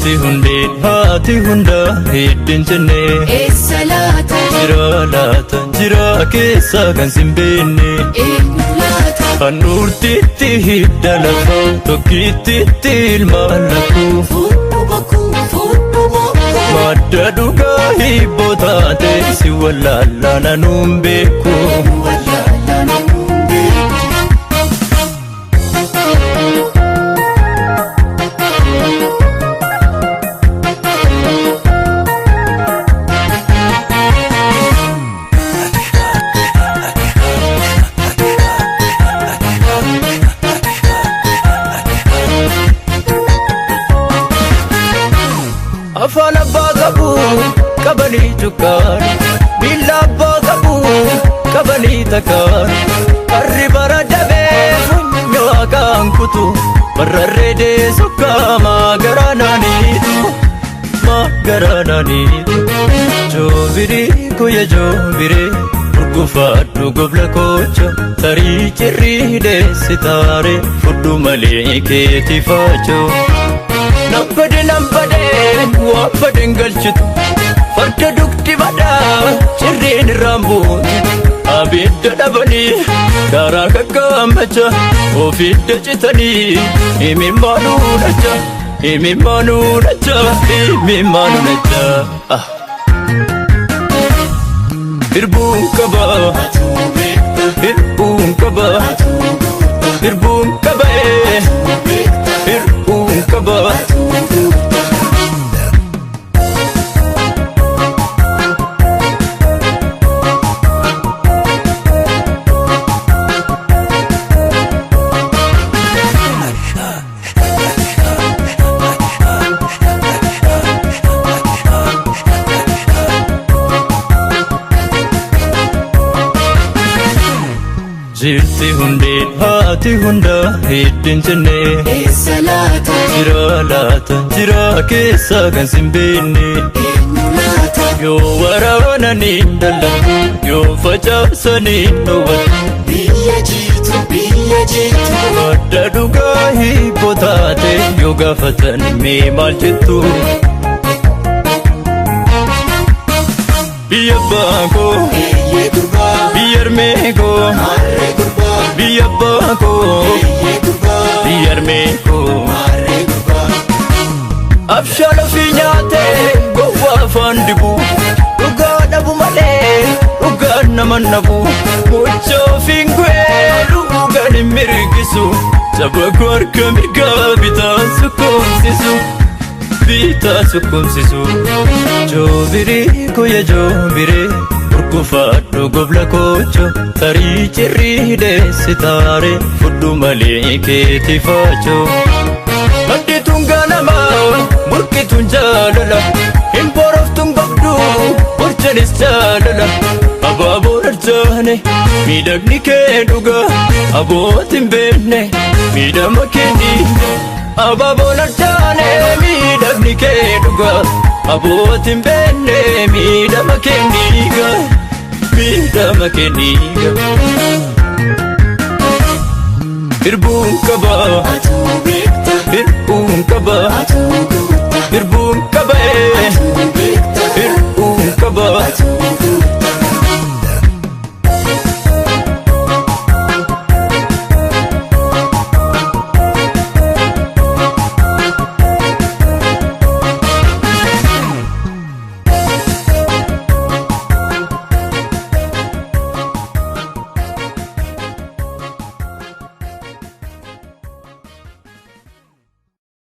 Jirti hundeen haati hundaa hiddiin jennee. Eessa laata? Jira laata jira keessa kan sin beekne. Eenyu laata? Handhuurtiitti hidda lafa tokkittiitti ilma lakkuu. Fuudhu bokkuu fuudhu bokkuu. Madda dhugaa hibboo taate si wallaalaa nanuun beeku. Wallaalaa namuun beeku. Afaan abbaa qabu qabanii cukkaara miila abbaa qabu qabanii takkaara harri bara dabee funyoo haqaan kutu barrarree deessu maa garaa naaniitu maa garaa naaniitu joobirii kuyya joobiree urgufaadhu gobla koocho tarii cirrii deessi taare fudhu malee keetii faachoo. Nambade nambade waan baden galchitu farda dugdi badaa cirreen irraan buutu abidda dhabanii karaa kakkaammacha ofidda citanii imimmaanuu nacha imimmaanuu nacha imimmaanuu nacha. Hirbuun qaba Atuu beekta. hirbuun qaba Atuu guutta. hirbuun qaba Atuu beekta. hirbuun qaba. Atuu guutta. Jirti hundeen haati hundaa hiddiin jennee. Eessa laata? Jira laata jira keessa kan sin beekne. Eenyu laata? Yoo waraananii dallantu yoo facaasanii dhowwatu. Biyya jiitu biyya jiitu. Madda dhugaa hibboo taate yoo gaafatan mee maal jettu? Biyya abbaa koo Eeyyee gurbaa. biyya harmee koo Maarree gurbaa. biyya abbaa koo Eeyyee gurbaa. biyya harmee koo. Maarree gurbaa. Abshaala fi nyaatee gowwaa afaan dibu dhugaa dhabu malee dhugaan nama nabu mucha ofiin gu'ee dhugaan hin mirgisu saba koo harka mirgaa bitaa sukkumsisu bitaa sukkumsisu joobirii kuyya joobiree urgufaadhu gobla koocho tarii cirrii deessi taare fudhu malee keetii faachoo. Maddituun ganama burqituun jaalala hin boroftuun gobduu borchanis jaalala abaaboon arjaane miidhagni kee dhuga abootiin beekne miidhama kee dhiiga abaaboon arjaane miidhagni kee dhuga abootiin beekne miidhama kee dhiiga miidhama kee dhiiga. Hirbuun qabaa Atuu beekta. hirbuun qabaa.